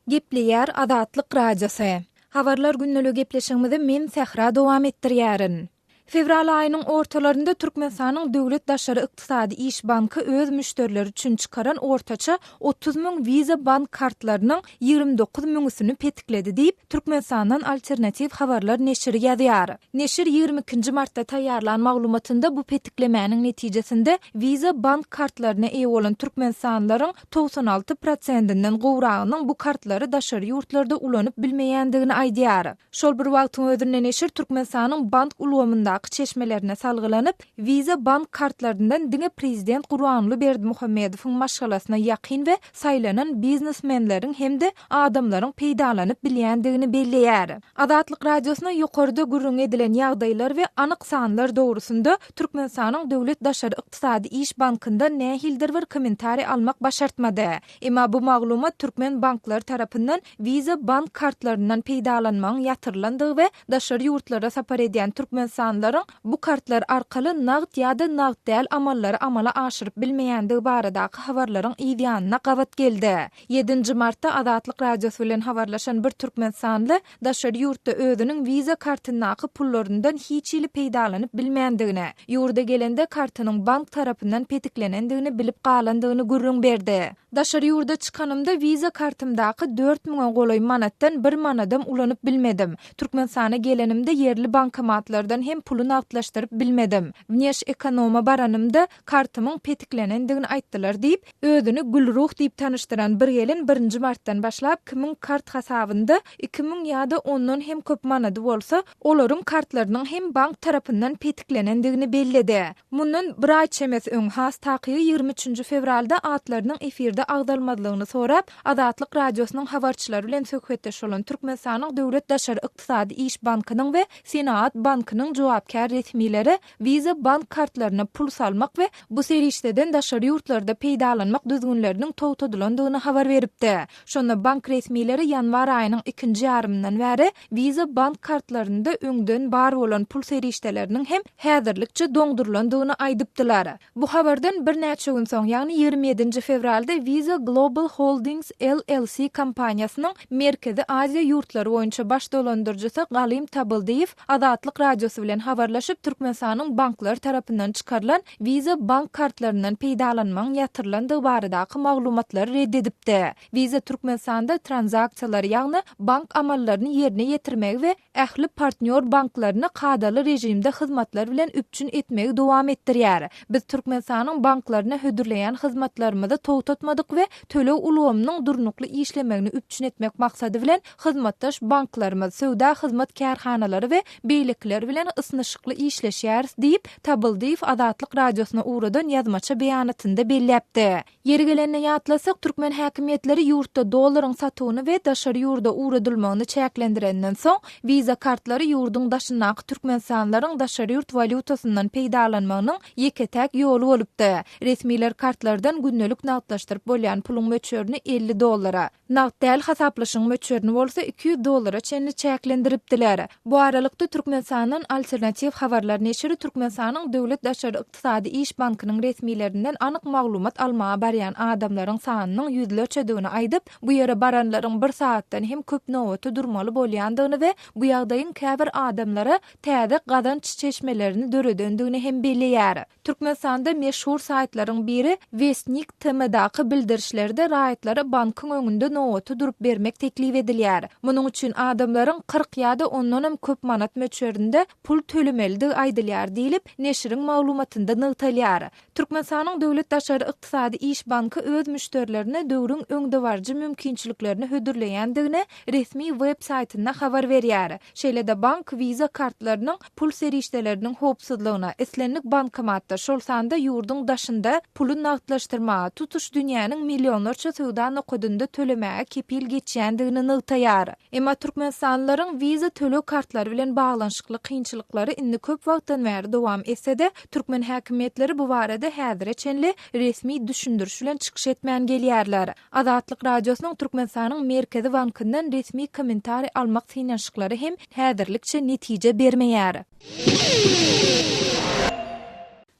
Gepleýär Azatlyk Radiosy. Habarlar gündeligi gepleşigimizi men Sähra dowam etdirýärin. Fewral aýynyň ortalarynda Türkmenistanyň Döwlet daşary ykdysady iş banky öz müşderileri üçin çykaran ortaça 30 müň Visa bank kartlarynyň 29 müňüsini petikledi diýip, Türkmenistandan Alternatiw habarlar neşiri ýazýar. Neşir 22-nji martda taýýarlan maglumatynda bu petiklemäniň netijesinde Visa bank kartlaryna eýe bolan türkmenistanlylaryň 96 prosendinden gowragynyň bu kartlary daşary ýurtlarda ulanyp bilmeýändigini aýdýar. Şol bir wagtyň özünde neşir Türkmenistanyň bank ulgamyndaky çeşmelerine salgylanyp, Visa bank kartlaryndan diňe prezident Gurbanguly Berdimuhamedowyň maşgalasyna ýakyn we saýlanan biznesmenleriň hem-de adamlaryň peýdalanyp bilýändigini belleýär. Azatlyk Radiosyna ýokarda gürrüňi edilen ýagdaýlar we anyk sanlar dogrusynda Türkmenistanyň Döwlet daşary ykdysady iş bankyndan nähilidir bir kommentariý almak başartmady. Emma bu maglumat türkmen banklary tarapyndan Visa bank kartlaryndan peýdalanmagyň ýatyrylandygy we daşary ýurtlara sapar edýän türkmenistanlylaryň bu kartlar arkaly nagt ýa-da nagt däl amallary amala aşyryp bilmeýändigi baradaky habarlaryň yzýanyna gabat geldi. Ýedinji martda Azatlyk Radiosy bilen habarlaşan bir türkmenistanly daşary ýurtda özüniň Visa kartyndaky pullaryndan hiç hili peýdalanyp bilmändigini, ýurda gelende kartynyň bank tarapyndan petiklenendigini bilip galandygyny gürrüň berdi. Daşary ýurda çykanymda Visa kartymdaky dört müňe golaý manatdan bir manadam ulanyp bilmedim. Türkmenistana gelenimde ýerli bankomatlardan hem puly nagtlaşdyryp bilmedim. Wneşekonoma baranymda kartymyň petiklenendigini aýtdylar diýip, özüni Gülruh diýip tanyşdyran bir gelin birinji martdan başlap kimiň kart hasabynda 2000 ýa-da ondan hem köp manady bolsa, olaryň kartlarynyň hem bank tarapyndan petiklenendigini belledi. Mundan bir aý çemesi öň, has takygy 23-nji fewralda atlarynyň efirde agzalmazlygyny sorap, Azatlyk Radiosynyň habarçylary bilen söhbetdeş bolan Türkmenistanyň Döwlet daşary ykdysady iş bankynyň we Senagat bankynyň jogapkär resmileri Visa bank kartlaryna pul salmak we bu serişdeden daşary ýurtlarda peýdalanmak düzgünleriniň togtadylandygyny habar beripdi. Şonda bank resmileri ýanwar aýynyň ikinji ýarymyndan bäri Visa bank kartlarynda öňden bar bolan pul serişdeleriniň hem häzirlikçe doňdurylandygyny aýdypdylar. Bu habardan birnäçe gün soň, ýagny 27-nji fewralda Visa Global Holdings LLC kompaniýasynyň Merkezi Aziýa ýurtlary boýunça baş dolandyryjysy Galym Tabyldyýew Azatlyk Radiosy bilen habarlaşyp, Türkmenistanyň banklary tarapyndan çykarylan Visa bank kartlaryndan peýdalanmagyň ýatyrylandygy baradaky maglumatlary ret edipdi. Visa Türkmenistanda tranzaksiýalary, ýagny bank amallaryny ýerine ýetirmegi we ähli partnýor banklaryny kadaly režimde hyzmatlar bilen üpjün etmegi dowam etdirýär. Biz Türkmenistanyň banklaryna hödürleýän hyzmatlarymyzy togtatmadyk we töleg ulgamynyň durnukly işlemegini üpjün etmek maksady bilen hyzmatdaş banklarymyz, söwda hyzmat kärhanalary we beýlekiler bilen ysnyşykly işleşýäris diýip, Tabyldyýew Azatlyk Radiosyna ugradan ýazmaça beýanatynda belläpdi. Ýeri gelende ýatlasak, türkmen häkimiýetleri ýurtda dollaryň satuwyny we daşary ýurda ugradylmagyny çäklendirenden soň, Visa kartlary ýurduň daşyndaky türkmenistanlylaryň daşary ýurt walýutasyndan peýdalanmagynyň ýeke-täk ýoly bolupdy. Resmiler kartlardan gündelik nagtlaşdyryp bolýan puluň möçberini 50 dollara, Nagt däl hasaplaşygyň möçberini bolsa 200 dollara çenli çäklendiripdiler. Bu aralykda, Türkmenistandan Alternatiw habarlar neşiri Türkmenistanyň Döwlet daşary ykdysady iş bankynyň resmilerinden anyk maglumat almaga barýan adamlaryň sanynyň ýüzlerçedigini aýdyp, bu ýere baranlaryň bir sagatdan hem köp nobata durmaly bolýandygyny we bu ýagdaýyň käbir adamlara täze gazanç çeşmelerini döredendigini hem belleýär. Türkmenistanda meşhur saýtlaryň biri Westnik TM-daky bildirişlerde raýatlara bankyň öňünde nobata durup bermek teklip edilýär. Munuň üçin adamlaryň 40 ýa-da ondanam köp manat möçberinde pul tölemelidigi aýdylýar diýlip, neşiriň maglumatynda nygtalýar. Türkmenistanyň Döwlet daşary ykdysady iş banky öz müşderilerine döwrüň öňdebaryjy mümkinçiliklerini hödürleýändigini resmi web saýtynda habar berýär. Şeýle-de bank Visa kartlarynyň pul serişdeleriniň howpsuzlygyna, islendik bankomatda, şol sanda ýurduň daşynda puly nagtlaşdyrmaga, tutuş dünýäniň millionlarça söwda nokadynda tölemäge kepil geçýändigini nygtaýar. Emma türkmenistanlylaryň Visa töleg kartlary bilen baglanyşykly kynçylyklary indi köp wagtdan bäri dowam etse-de, türkmen häkimiýetleri bu barada häzire çenli resmi düşündiriş bilen çykyş etmän gelýärler. Azatlyk Radiosynyň Türkmenistanyň Merkezi bankyndan resmi kommentariý almak synanyşyklary hem häzirlikçe netije bermeýär.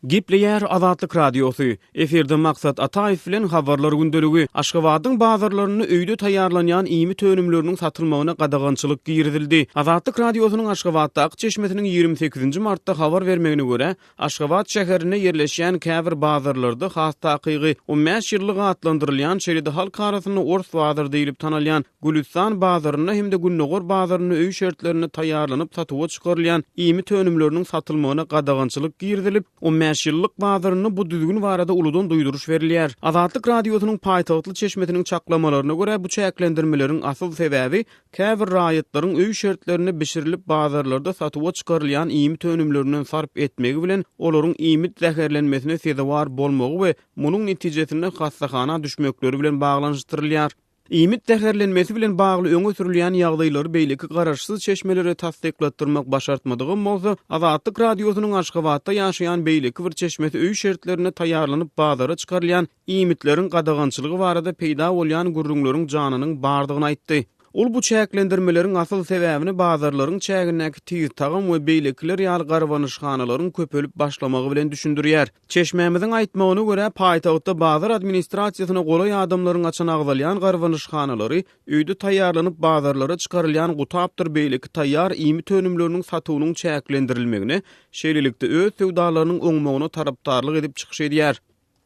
Gepleýär Azatlyk Radiosy, Efirde Maksat Ataýew bilen Habarlar gündeligi. Aşgabadyň bazarlarynda öýde taýýarlanýan iýmit önümleriniň satylmagyna gadagançylyk girizildi. Azatlyk Radiosynyň Aşgabatdaky çeşmesiniň 28-nji martda habar bermegine görä, Aşgabat şäherinde ýerleşýän käbir bazarlarda, has takygy, 15 ýyllyk atlandyrylýan, şeýle-de halk arasynda ors bazary diýlip tanalýan Gülüstan bazarynda hem-de Gündogar bazarynda öý şertlerinde taýýarlanyp satuwa çykarylýan iýmit önümleriniň satylmagyna gadagançylyk girizilip, 15 ýyllyk bazarynda bu düzgün barada uludan duýduryş berilýär. Azatlyk Radiosynyň paýtagtly çeşmesiniň çaklamalaryna görä, bu çäklendirmeleriň asyl sebäbi käbir raýatlaryň öý şertlerinde bişirilip bazarlarda satuwa çykarylýan iýmit önümlerinden sarp etmegi bilen olaryň iýmit zäherlenmesine sezewar bolmagy we munuň netijesinde hassahana düşmekleri bilen baglanyşdyrylýar. Iýmit zäherlenmesi bilen bagly öňe sürülýän ýagdaýlary beýleki garaşsyz çeşmelere tassyklatdyrmak başartmadygam bolsa, Azatlyk Radiosynyň Aşgabatda ýaşaýan beýleki bir çeşmesi öý şertlerinde taýýarlanyp bazara çykarylýan iýmitleriň gadagançylygy barada peýda bolýan gürrüňleriň janynyň bardygyny aýtdy. Ol bu çäklendirmeleriň asyl sebäbini bazarlaryň çägindäki tiz tagam we beýlekiler ýaly garbanyşhanalaryň köpelip başlamagy bilen düşündirýär. Çeşmämiziň aýtmagyna görä, paýtagtda bazar administrasiýasyna golaý adamlaryň açan agzalýan garbanyşhanalary öýde taýýarlanyp bazarlara çykarylýan gutapdyr beýleki taýýar iýmit önümleriniň satuwynyň çäklendirilmegine, şeýlelikde öz söwdalarynyň oňmagyna tarapdarlyk edip çykyş edýär.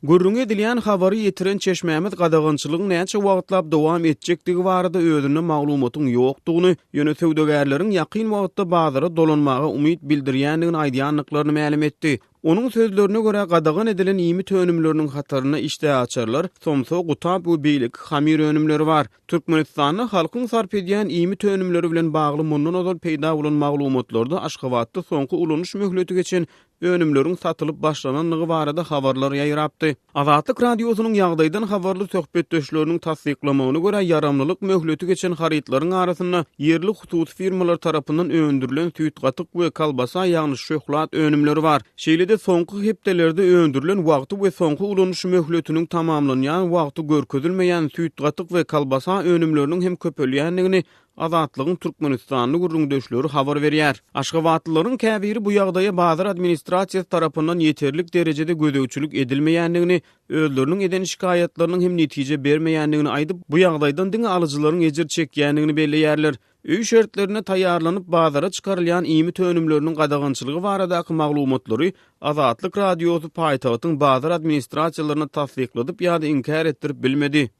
Gürrüňi edilýän habary ýetiren çeşmämiz gadagançylygyň näçe wagtlap dowam etjekdigi barada özünde maglumatyň ýokdugyny, ýöne söwdagärleriň ýakyn wagtda bazara dolanmaga umyt bildirýändigini aýdýandyklaryny mälim etdi. Onuň sözlerine görä, gadagan edilen iýmit önümleriniň hatarynda işdäaçarlar, somsa, gutap we beýleki hamyr önümleri bar. Türkmenistanda halkyň sarp edýän iýmit önümleri bilen bagly mundan ozal peýda bolan maglumatlarda Aşgabatda soňky ulanyş möhleti geçen önümleriň satylyp başlanandygy barada habarlar ýaýrapdy. Azatlyk Radiosynyň ýagdaýdan habarly söhbetdeşleriniň tassyklamagyna görä, ýaramlylyk möhleti geçen harytlaryň arasynda ýerli hususy firmalar tarapyndan öndürilen süýt-gatyk we kolbasa, ýagny şöhlat önümleri bar. Şeýle-de soňky hepdelerde öndürilen wagty we soňky ulanyş möhletiniň tamamlanýan wagty görkezilmeýän süýt-gatyk we kolbasa önümleriniň hem köpelýändigini Azatlygyň türkmenistanly gürrüňdeşleri habar berýär. Aşgabatlylaryň käbiri bu ýagdaýa bazar administrasiýasy tarapyndan ýeterlik derejede gözegçilik edilmeýändigini, özleriniň eden şikaýatlarynyň hem netije bermeýändigini aýdyp, bu ýagdaýdan diňe alyjylaryň ejir çekýändigini belleýärler. Öý şertlerinde taýýarlanyp bazara çykarylýan iýmit önümleriniň gadagançylygy baradaky maglumatlary Azatlyk Radiosy paýtagtyň bazar administrasiýalaryna tassykladyp ýa-da inkär etdirip bilmedi.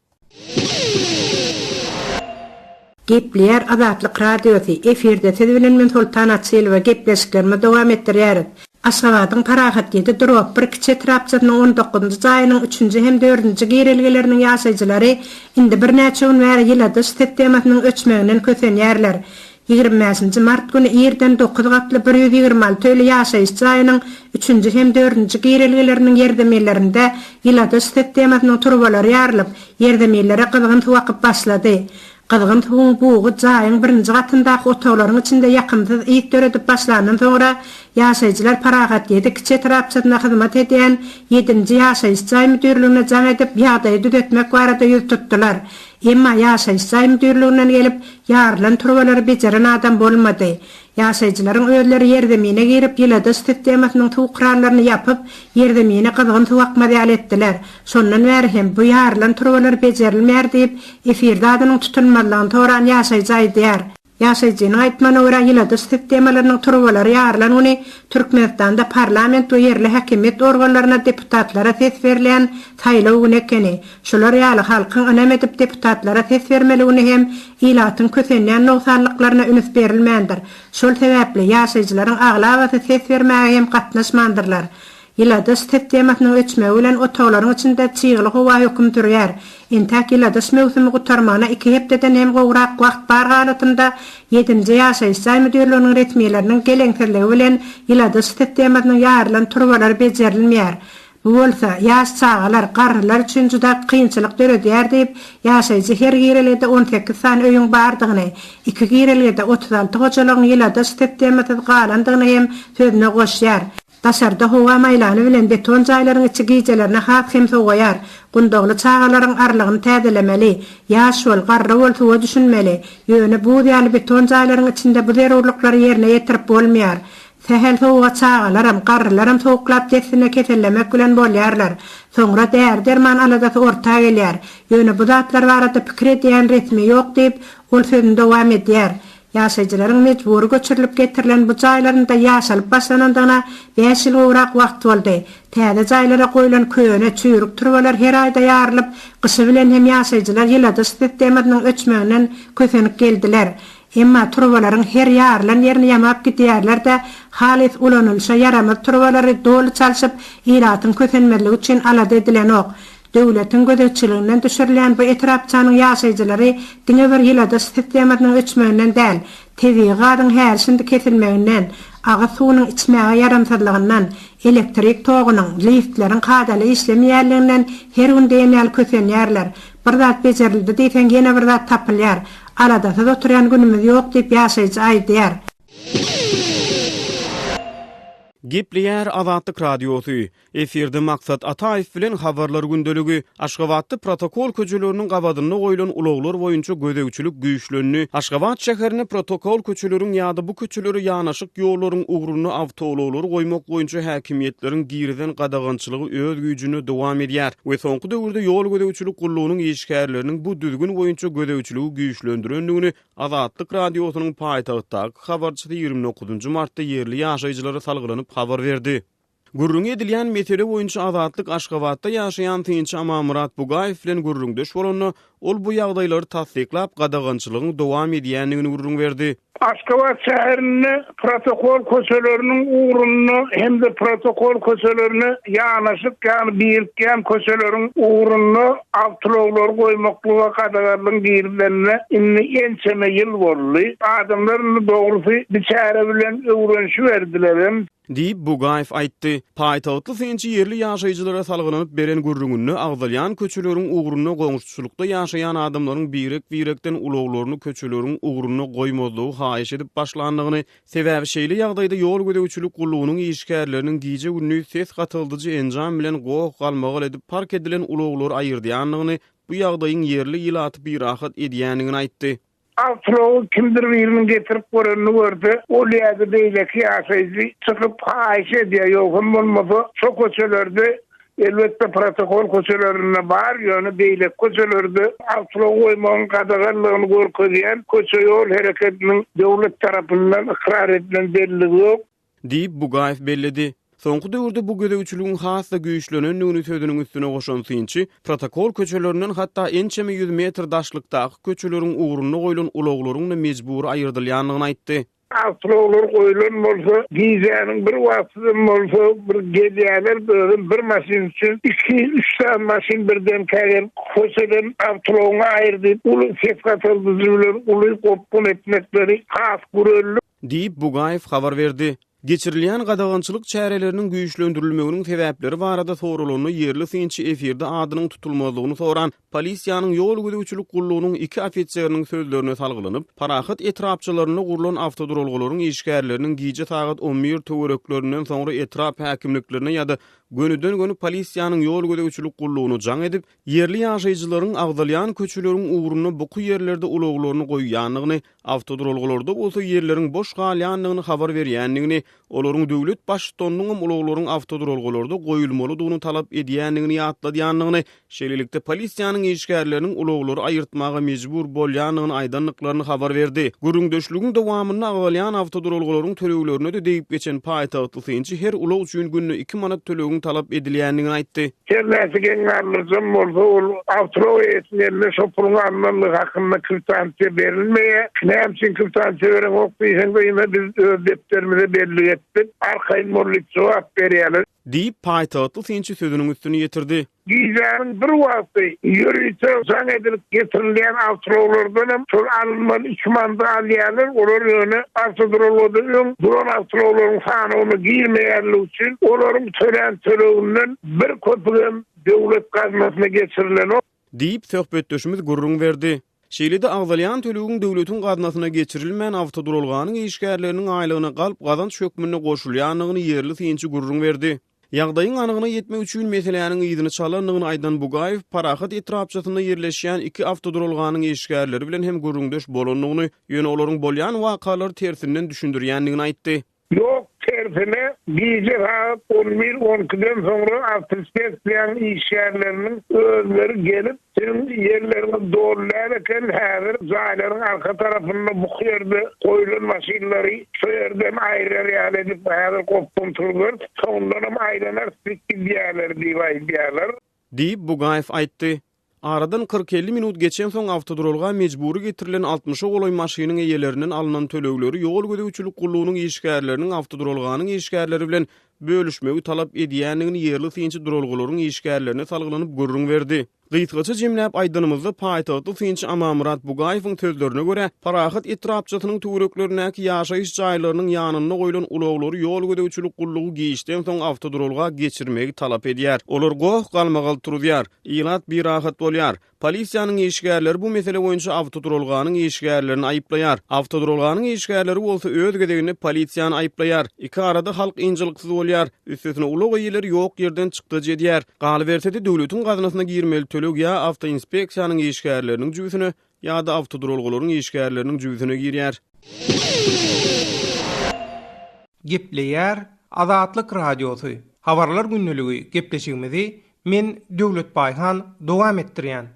Gepleýär Azatlyk Radiosy, efirde siz bilen men Soltan Açylowa gepleşiklerimizi dowam etdirýäris. Aşgabadyň Parahat ýedi drop bir kiçi etrapçasynyň on dokuzynjy jaýynyň üçünji hem dördünji girelgeleriniň ýaşaýjylary indi birnäçe gün bäri ýyladyş sistemasynyň öçmeginden kösenýärler. 25-nji mart güni irden dokuz gatly 126 öýli ýaşaýyş jaýynyň üçünji hem dördünji girelgeleriniň ýerzeminlerinde ýyladyş sistemasynyň turbalary ýarylyp, ýerzeminlere gyzgyn suw akyp başlady. Gyzgyn suwuň bugy jaýyň birinji gatyndaky otaglaryň içinde ýakymsyz ys döredip başlandan soňra, ýaşaýjylar Parahat ýedi kiçi etrapçasynda hyzmat edýän ýedinji ýaşaýyş jaý müdirligine jaň edip, ýagdaýy düzetmek barada ýüz tutdular. Emma ýaşaýyş jaý müdirliginden gelip, ýarylan turbalary bejeren adam bolmady. Ýaşaýjylaryň özleri ýerzemine girip, ýyladyş sistemasynyň suw kranlaryny ýapyp, ýerzemine gyzgyn suw akmaz ýaly etdiler. Şondan bäri hem bu ýarylan turbalar bejerilmeýär diýip, efirde adynyň tutulmazlygyny soran ýaşaýjy aýdýar. Ýaşaýjynyň aýtmagyna görä, ýyladyş sistemalarynyň turbalary ýarylan güni Türkmenistanda parlament we ýerli häkimiýet organlaryna deputatlara ses berilýän saýlaw güni ekeni. Şular ýaly halkyň ynam edip deputatlara ses bermeli güni hem ilatyň kösenýän nogsanlyklaryna üns berilmändir. Şol sebäpli ýaşaýjylaryň aglabasy ses bermäge hem gatnaşmandyrlar. Ýyladyş sistemasynyň öçmegi bilen otaglaryň içinde çygly howa höküm sürýär. Entäk ýyladyş möwsümi gutarmagyna iki hepdeden hem gowrak wagt bar halatynda ýedinji ýaşaýyş jaý müdirliginiň resmileriniň geleňsizligi bilen ýyladyş sistemasynyň ýarylan turbalary bejerilmeýär. Bu bolsa, ýaş çagalar, garrylar üçin juda kynçylyk döredýär diýip, ýaşaýjy her girelgede 18 sany öýüň bardygyny, iki girelgede 36 hojalygyň ýyladyş sistemasyz galandygyny hem sözüne goşýar. Daşarda howa maýlany bilen beton jaýlaryň içi gijelerine has hem sowaýar. Gundagly çagalaryň arlygyny täzelemeli. Ýaş bol, garry bol suwa düşünmeli. Ýöne buz ýaly beton jaýlaryň içinde bu zerurlyklary ýerine ýetirip bolmaýar. Sähel sowuga çagalaram, garrylaram sowuklap dessine kesellemek bilen bolýarlar. Soňra däri-derman aladasy orta gelýär. Ýöne bu zatlar barada pikir edýän resmi ýok diýip, ol sözüni dowam edýär. Ýaşaýjylaryň mejbury göçürilip getirilen bu jaýlarynda ýaşalyp başlanandygyna bäş ýyl gowrak wagt boldy. Täze jaýlara goýlan köne, çüýrük turbalar her aýda ýarylyp, gyşy bilen hem ýaşaýjylar ýyladyş sistemasynyň öçmeginden kösenip geldiler. Emma turbalaryň her ýarylan ýerini ýamap gidýärler-de, halys ulanylyşa ýaramaz turbalary doly çalşyp, ilatyň kösenmezligi üçin alada edilenok. Döwletiň gözegçiliginden düşürilýän bu etrapçanyň ýaşaýjylary diňe bir ýyladyş sistemasynyň öçmeginden däl, tebigy gazyň häli-şindi kesilmeginden, agyz suwunyň içmäge ýaramsyzlygyndan, elektrik togunyň, liftleriň kadaly işlemeýänliginden her gün diýen ýaly kösenýärler. Bir zat bejerildi diýseň, ýene bir zat tapylýar. Aladasyz oturýan günümiz ýok diýip, ýaşaýjy aýdýar. Gepleýär Azatlyk Radiosy, Efirde Maksat Ataýew bilen Habarlar gündeligi. Aşgabatda protokol köçeleriniň gabadynda goýlan ulaglar boýunça gözegçilik güýçlendi. Aşgabat şäherinde protokol köçeleriň ýa-da bu köçelere ýanaşyk ýollaryň ugrunda awtoulaglary goýmak boýunça häkimiýetleriň girizen gadagançylygy öz güýjünde dowam edýär we soňky döwürde ýol gözegçilik gullugynyň işgärleriniň bu düzgün boýunça gözegçiligi güýçlendirendigini Azatlyk Radiosynyň paýtagtdaky habarçysy 29 martda ýerli ýaşaýjylara salgylanyp habar berdi. Gürrüňi edilýän mesele boýunça Azatlyk Aşgabatda ýaşaýan synçy Amanmyrat Bugaýew bilen gürrüňdeş bolanda, ol bu ýagdaýlary tassyklap, gadagançylygyň dowam edýändigini gürrüň berdi. Aşgabat şäherinde protokol köçeleriniň ugrunda hem-de protokol köçelerine ýanaşyk, ýagny birikýän köçeleriň ugrunda awtoulaglary goýmaklyga gadaganlygyň girizilenine indi ençeme ýyl boldy. Adamlar indi dogrusy bu çäre bilen öwrenişiberdilerem. Diýip, Bugaýew aýtdy. Paýtagtly synçy ýerli ýaşaýjylara salgylanyp beren gürrüňinde agzalýan köçeleriň ugrunda goňşuçylykda ýaşaýan adamlaryň birek-birekden ulaglaryny köçeleriň ugrunda goýmazlygy haýyş edip başlandygyny, sebäbi şeýle ýagdaýda ýol gözegçilik gullugynyň işgärleriniň gije-gündiz ses gataldyjy enjam bilen goh-galmagal edip park edilen ulaglary aýyrdýandygyny, bu ýagdaýyň ýerli ilaty birahat edýändigini aýtdy. Awtoulagy kimdir biriniň getirip görenini görse, ol ýa-da beýleki ýaşaýjy çykyp haýyş edýär, ýogsam bolmasa, şo köçelerde, elbetde, protokol köçelerinde bar, ýöne beýleki köçelerde awtoulag goýmagyň gadaganlygyny görkezýän köçe-ýol hereketiniň döwlet tarapyndan ykrar edilen belligi ýok. Diýip, Bugaýew belledi. Soňky döwürde bu gözegçiligiň has-da güýçlenendigini sözüniň üstüne goşan synçy, protokol köçelerinden hatda ençeme ýüz metr daşlykdaky köçeleriň ugrunda goýlan ulaglaryň-da mejbury aýyrdylýandygyny aýtdy. Awtoulaglar goýlan bolsa, gijäniň bir wagtydam bolsa bir gelýärler, özem bir maşyn üçin iki, üç sany maşyn birdenkä gelip, köçeden awtoulagyňy aýyr diýip, uly ses gataldyjy bilen uly gopgun etmekleri has güreldi. Diýip, Bugaýew habar berdi. Geçirilýän gadagançylyk çäreleriniň güýçlendirilmeginiň sebäpleri barada soralanda ýerli synçy efirde adynyň tutulmazlygyny soran polisiýanyň ýol gözegçilik gullugynyň iki ofiseriniň sözlerine salgylanyp, Parahat etrapçalarynda gurlan awtoduralgalaryň işgärleriniň gije sagat on bir töwereklerinden soňra etrap häkimliklerine ýa-da gönüden-göni polisiýanyň ýol gözegçilik gullugyna jaň edip, Ýerli ýaşaýjylaryň agzalýan köçeleriň ugrunda buky ýerlerde ulaglaryny goýýandygyny, awtoduralgalarda bolsa ýerleriň boş galýandygyny habar berýändigini, olaryň döwlet Baştutanynyňam ulaglaryň awtoduralgalarda goýulmalydygyny talap edýändigini ýatladýandygyny, şeýlelikde, polisiýanyň işgärleriniň ulaglary aýyrtmaga mejbur bolýandygyny aýdandyklaryny habar berdi. Gürrüňdeşligiň dowamynda agzalýan awtoduralgalaryň töleglerine-de degip geçen paýtagtly synçy her ulag üçin günde iki manat tölegiň talap edilýändigini aýtdy. Her näçe geň galdyryjam bolsa, ol awtoulаг eýesiniň eline şo puluň alnandygy hakynda kwitansiýa berilmeýär. Näme üçin kwitansiýa bereňok diýseň-de, ine biz öz depderimize bellik etdik, arkaýyn bol diýip jogap berýärler. Diýip, paýtagtly synçy sözüniň üstüni ýetirdi. Gijäniň bir wagty ýörite jaň edilip getirilýän awtoulaglardanam şol alynmaly iki manady alýarlar, olar ýöne awtoduralgada öň duran awtoulaglaryň sanawyna girmeýänligi üçin olaryň tölän töleginden bir köpügem döwlet gaznasyna geçirilenok. Diýip, söhbetdeşimiz gürrüň berdi. Şeýle-de agzalýan tölegiň döwletiň gaznasyna geçirilmän, awtoduralganyň işgärleriniň aýlygyna galp gazanç hökmünde goşulýandygyny ýerli synçy gürrüň berdi. Ýagdaýyň anygyna ýetmek üçin meseläniň yzyny çalandygyny aýdan Bugaýew Parahat etrapçasynda ýerleşýän iki awtoduralganyň işgärleri bilen hem gürrüňdeş bolandygyny, ýöne olaryň bolýan wakalary tersinden düşündirýändigini aýtdy. Ýok. Tersine, gije sagat on bir, on ikiden soňra awtoinspeksiýanyň işgärleriniň özleri gelip, Siziň ýerleriňiz doly däl eken, häzir jaýlaryň arka tarapynda buky ýerde goýlan maşynlary şo ýerden aýyrar ýaly edip, häzir gopbam turzarys, soňundanam aýlanarys diýip gidýärler diýip aýdýarlar. Diýip, Bugaýew aýtdy. Aradan 40-50 minut geçensoň, awtoduralga mejbury getirilen altmyşa golaý maşynyň eýelerinden alnan tölegleri ýol gözegçilik gullugynyň işgärleriniň awtoduralganyň işgärleri bilen bölüşmegi talap edýändigini ýerli synçy duralgalaryň işgärlerine salgylanyp gürrüň berdi. Gysgaça jemläp aýdanymyzda, paýtagtly synçy Amanmyrat Bugaýewiň sözlerine görä, Parahat etrapçasynyň töwereklerindäki ýaşaýyş jaýlarynyň ýanynda goýlan ulaglary ýol gözegçilik gullugy giçden soň awtoduralga geçirmegi talap edýär. Olar goh-galmagal turuzýar. Ilat birahat bolýar. Polisiýanyň işgärleri bu mesele boýunça awtoduralganyň işgärlerini aýyplaýar. Awtoduralganyň işgärleri bolsa öz gezeginde polisiýany aýyplaýar. Iki arada halk ynjalyksyz bolýar. Üstesine ulag eýeleri ýok ýerden çykdajy edýär. Galyberse-de, döwletiň gaznasyna girmeli töleg ýa awtoinspeksiýanyň işgärleriniň jübüsine, ýa-da awtoduralgalaryň işgärleriniň jübüsine girýär. Gepleýär Azatlyk Radiosy, Habarlar gündeligi gepleşigimizi Men Döwlet Baýhan dowam etdirýän.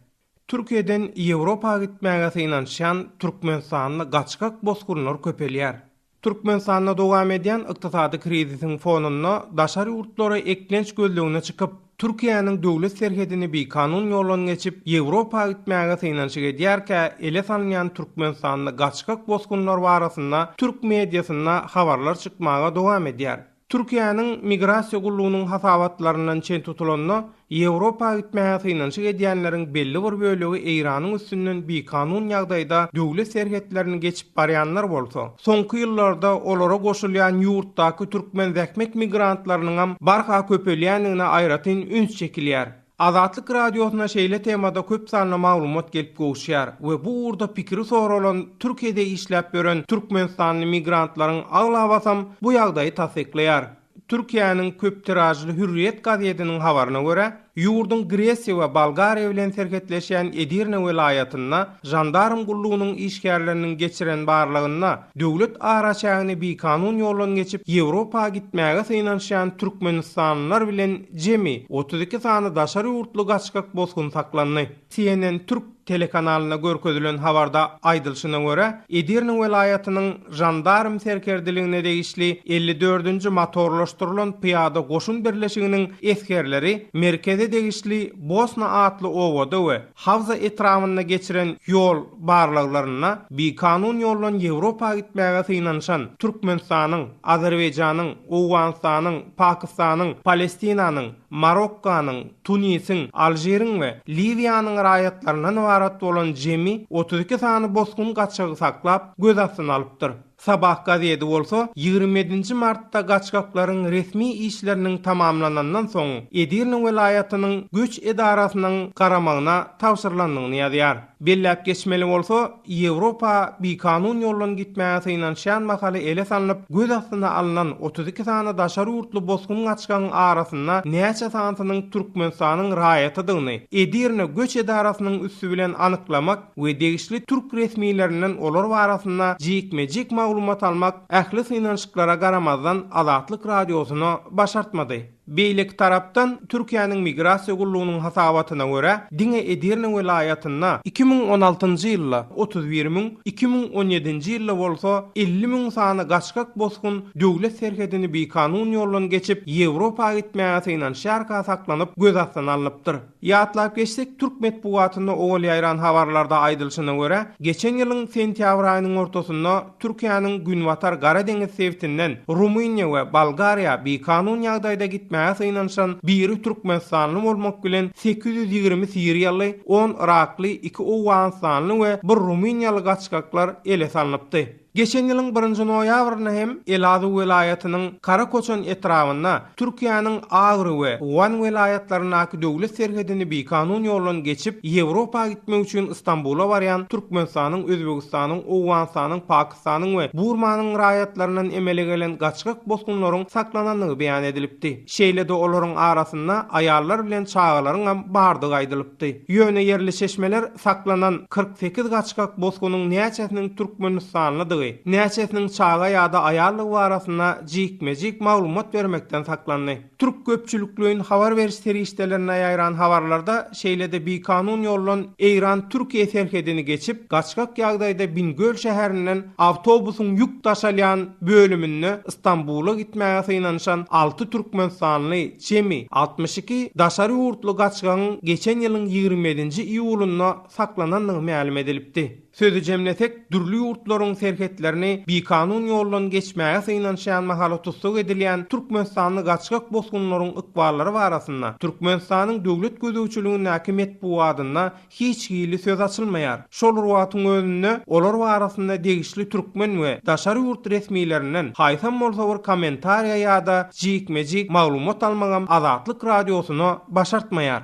Türkiýeden Ýewropa gitmäge synanyşýan türkmenistanly gaçgak bosgunlar köpelýär. Türkmenistanda dowam edýän ykdysady krizisiň fonunda daşary ýurtlara eklenç gözlegine çykyp, Türkiýäniň döwlet serhedini bikanun ýoldan geçip, Ýewropa gitmäge synanyşyk edýärkä ele salynýan türkmenistanly gaçgak bosgunlar barasynda türk mediasynda habarlar çykmaga dowam edýär. Türkiýäniň Migrasiýa gullugynyň hasabatlaryndan çen tutulanda, Ýewropa gitmäge synanyşyk edýänleriň belli bir bölegi Eýranyň üstünden bikanun ýagdaýda döwlet serhetlerini geçip barýanlar bolsa, soňky ýyllarda olara goşulýan ýurtdaky türkmen zähmet migrantlarynyňam barha köpelýändigine aýratyn üns çekilýär. Azatlyk Radiosyna şeýle temada köp sanly maglumat gelip gowuşýar we bu ugurda pikiri soralan Türkiýede işläp ýören türkmenistanly migrantlaryň aglabasam bu ýagdaýy tassyklaýar. Türkiýäniň köp tiražly Hürriýet gazediniň habaryna görä, ýurduň Gresiýa we Bolgariýa bilen serhetleşýän Edirne welaýatynda žandarm gullugynyň işgärleriniň geçiren barlagynda Döwlet araçägini bikanun ýoldan geçip, Ýewropa gitmäge synanyşýan türkmenistanlylar bilen jemi 32 sany daşary ýurtly gaçgak bosgun saklandy. CNN türk telekanalynda görkezilen habarda aýdylyşyna görä, Edirne welaýatynyň žandarm serkerdeligine degişli elli dördünji motorlaşdyrylan pyýada goşun birleşiginiň esgerleri merkeze degişli Bosna atly obada we Hawza etrabynda geçiren ýol barlaglarynda bikanun ýoldan Ýewropa gitmäge synanyşan Türkmenistanyň, Azerbaýjanyň, Owganystanyň, Pakistanyň, Palestinanyň, Marokkanyň, Tunisiň, Alžiriň we Liwiýanyň raýatlaryndan ybarat bolan jemi 32 sany bosgun gaçagy saklap, göz astyna alypdyr. Sabah gazedi bolsa, 27 nji martda gaçgaklaryň resmi işleriniň tamamlanandan soň, Edirne welaýatynyň göç edarasynyň garamagyna tabşyrylandygyny ýazýar. Belläp geçmeli bolsa, Ýewropa bikanun ýoldan gitmäge synanyşýan mahaly ele salnyp, göz astyna alnan 32 sany daşary ýurtly bosgun gaçgagyň arasynda näçe sanysynyň Türkmenistanyň raýatydygyny Edirne göç edarasynyň üsti bilen anyklamak we degişli türk resmilerinden olar barasynda jikme-jik maglumat almak ähli synanyşyklara garamazdan Azatlyk Radiosyna başartmady. Beýleki tarapdan, Türkiýäniň Migrasiýa gullugynyň hasabatyna görä, diňe Edirne welaýatynda 2016-njy ýylda 31 müň, 2017-nji ýylda bolsa 50 müň sany gaçgak bosgun döwlet serhedini bikanun ýoldan geçip, Ýewropa gitmäge synanyşýarka saklanyp, göz astyna alnypdyr. Ýatlap geçsek, türk metbugatynda owal ýaýran habarlarda aýdylyşyna görä, geçen ýylyň sentýabr aýynyň ortasynda Türkiýäniň Günbatar Gara deňiz sebitinden Rumyniýa we Bolgariýa bikanun ýagdaýda gitmäge synanyşan biri türkmenistanly bolmak bilen 820 siriýaly, on yrakly, iki owganystanly we bir rumyniýaly gaçgaklar ele salnypdy. Geçen ýylyň birinji noýabrynda hem Elazig welaýatynyň Karakoçan etrabynda Türkiýäniň Agry we Wan welaýatlaryndaky döwlet serhedini bikanun ýoldan geçip, Ýewropa gitmek üçin Stambula barýan Türkmenistanyň, Özbegistanyň, Owganystanyň, Pakistanyň we Burmanyň raýatlaryndan emele gelen gaçgak bosgunlaryň saklanandygy beýan edilipdi. Şeýle-de olaryň arasynda aýallar bilen çagalaryňam bardygy aýdylypdy. Ýöne ýerli çeşmeler saklanan 48 gaçgak bosgunyň näçesiniň türkmenistanlydygy. ýaşdadygy, näçesiniň çaga ýa-da aýaldygy barasynda jikme-jik maglumat bermekden saklandy. Türk köpçülikleýin habar beriş serişdelerinde ýaýran habarlarda şeýle-de bikanun ýoldan Eýran-Türkiýe serhedini geçip, gaçgak ýagdaýda Bingöl şäherinden awtobusyň ýük daşalýan bölüminde Stambula gitmäge synanyşan alty türkmenistanly, jemi 62 daşary ýurtly gaçgagyň geçen ýylyň 27-nji iýulynda saklanandygy mälim edilipdi. Sözi jemlesek, dürli ýurtlaryň serhetlerini bikanun ýoldan geçmäge synanyşýan mahaly tussag edilýän türkmenistanly gaçgak bosgunlaryň ykballary barasynda Türkmenistanyň döwlet gözegçiligindäki metbugatynda hiç hili söz açylmaýar. Şol bir wagtyň özünde olar barasynda degişli türkmen we daşary ýurt resmilerinden haýsam bolsa bir kommentariýa ýa-da jikme-jik maglumat almagam Azatlyk Radiosyna başartmaýar.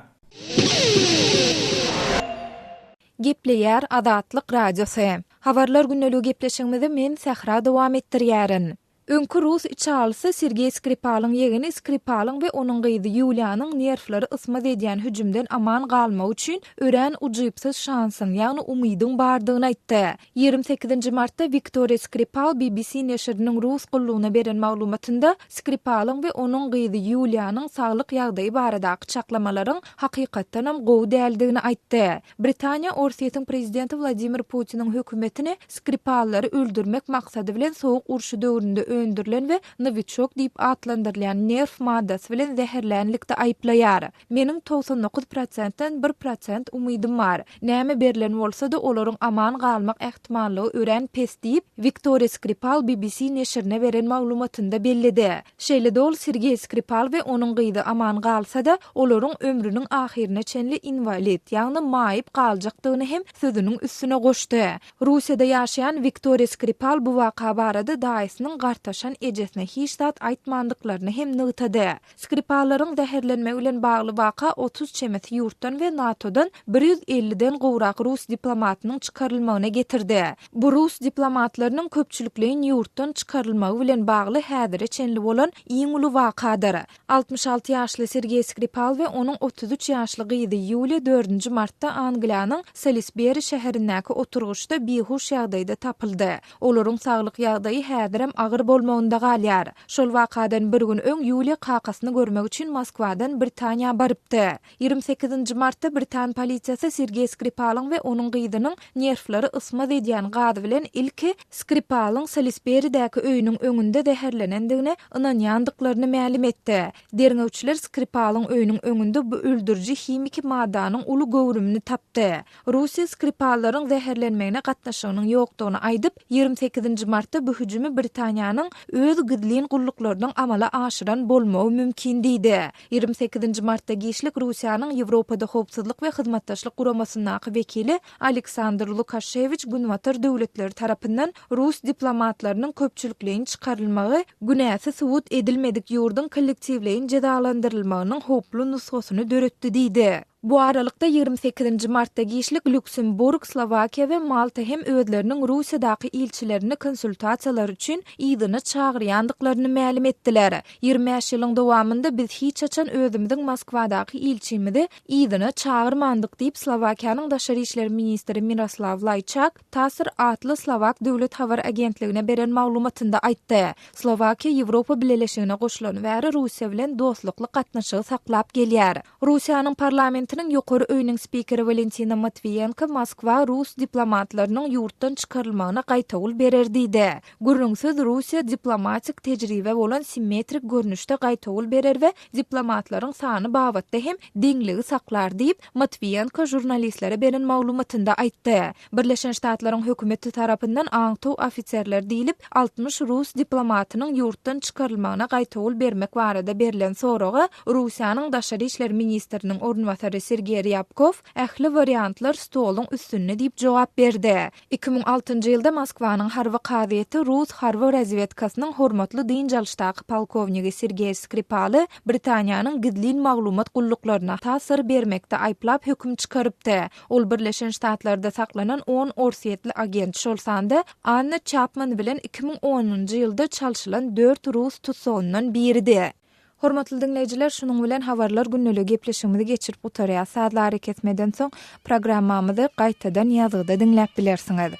Gepleýär Azatlyk Radiosy. Habarlar gündeligi gepleşigimizi men Sähra dowam etdirýärin. Öňki rus içalysy Sergeý Skripalyň ýegeni Skripalyň we onuň gyzy Ýuliýanyň nerwleri ysmaz edýän hüjümden aman galmagy üçin örän ujypsyz şansyň, ýagny umydyň bardygyny aýtdy. 28-nji martda Wiktoriýa Skripal BBC neşiriniň rus gullugyna beren maglumatynda Skripalyň we onuň gyzy Ýuliýanyň saglyk ýagdaýy baradaky çaklamalaryň hakykatdanam gowy däldigini aýtdy. Britaniýa Orsýetiň prezidenti Wladimir Putiniň hökümetini Skripallary öldürmek maksady bilen Sowuk urşy döwründe öndürilen we Nowiçok diýip atlandyrylýan nerw maddasy bilen zäherlänlikde aýyplaýar. Meniň 99 prosentden bir prosent umydym bar. Näme berlen bolsa-da, olaryň aman galmak ähtimallygy örän pes diýip, Wiktoriýa Skripal BBC neşirine beren maglumatynda belledi. Şeýle-de ol Sergeý Skripal we onuň gyzy aman galsa-da, olaryň ömrüniň ahyryna çenli inwalid, ýagny maýyp galjakdygyny hem sözüniň üstüne goşdy. Russiýada ýaşaýan Wiktoriýa Skripal bu waka barada daýysynyň gartaşan ejesine hiç zat aýtmandyklaryny hem nygtady. Skripallaryň zäherlenmegi bilen bagly waka 30 çemesi ýurtdan we NATO-dan 150 den gowrak rus diplomatynyň çykarylmagyna getirdi. Bu rus diplomatlarynyň köpçülikleýin ýurtdan çykarylmagy bilen bagly häzire çenli bolan iň uly wakadyr. 66 ýaşly Sergeý Skripal we onuň 33 ýaşly gyzy Ýuliýa dördünji martda Angliýanyň Salisberi şäherindäki oturgyçda bihuş ýagdaýda tapyldy. Olaryň saglyk ýagdaýy häzirem agyr bolmagynda galýar. Şol wakadan bir gün öň Ýuliýa kakasyny görmek üçin Moskwadan Britaniýa barypdy. 28-nji martda britan polisiýasy Sergeý Skripalyň we onuň gyzynyň nerwleri ysmaz edýän gaz bilen ilki Skripalyň Salisberidäki öýüniň öňünde zäherlenendigine ynanýandyklaryny mälim etdi. Derňewçiler Skripalyň öýüniň öňünde bu öldüriji himiki maddanyň uly göwrümini tapdy. Russiýa Skripallaryň zäherlenmegine gatnaşygynyň ýokdugyny aýdyp, 28-nji martda bu hüjümi Britaniýanyň öz gizlin gulluklarynyň amala aşyran bolmagy mümkin diýdi. 28-nji martda giçlik Russiýanyň Ýewropada Howpsuzlyk we Hyzmatdaşlyk Guramasyndaky wekili Aleksandr Lukaşewiç Günbatar döwletleri tarapyndan rus diplomatlarynyň köpçülikleýin çykarylmagy günäsi subut edilmedik ýurduň kollektiwleýin jezalandyrylmagynyň howply nusgasyny döretdi diýdi. Bu aralykda, 28-nji martda giçlik Lýuksemburg, Slowakiýa we Malta hem özleriniň Russiýadaky ilçilerini konsultasiýalar üçin yzyna çagyrýandyklaryny mälim etdiler. 25 ýylyň dowamynda biz hiç haçan özümiziň Moskwadaky ilçimizi yzyna çagyrmandyk diýip, Slowakiýanyň daşary işler ministri Miroslaw Laýçak TASR atly slowak döwlet habar agentligine beren maglumatynda aýtdy. Slowakiýa Ýewropa Bileleşigine goşulany bäri Russiýa bilen dostlukly gatnaşygy saklap gelýär. Russiýanyň parlamentiniň ýokary öýüniň spikeri Walentina Matwiýenko Moskwa rus diplomatlarynyň ýurtdan çykarylmagyna gaýtawul berer diýdi. Gürrüňsiz, Russiýa diplomatik tejribe bolan simmetrik görnüşde gaýtawul berer we diplomatlaryň sany babatda hem deňligi saklar diýip, Matwiýenko žurnalistlere beren maglumatynda aýtdy. Birleşen Ştatlaryň hökümeti tarapyndan aňtaw ofiserleri diýlip, 60 rus diplomatynyň ýurtdan çykarylmagyna gaýtawul bermek barada berlen soraga Russiýanyň daşary işler ministriniň orunbasary Sergeý Rýabkow ähli wariantlar stoluň üstünde diýip jogap berdi. 2006-njy ýylda Moskwanyň harby kazyýeti rus harby razwedkasynyň hormatly dynç alyşdaky polkownigi Sergeý Skripaly Britaniýanyň gizlin maglumat gulluklaryna syr bermekde aýyplap höküm çykarypdy. Ol Birleşen Ştatlarda saklanan on orsýetli agent, şol sanda Anna Çapman bilen 2010-njy ýylda çalşylan dört rus tussagyndan biridi. Hormatly diňleýjiler, şunuň bilen Habarlar gündeligi gepleşigimizi geçirip gutarýas. Sazly arakesmeden soň programmamyzy gaýtadan ýazgyda diňläp bilersiňiz.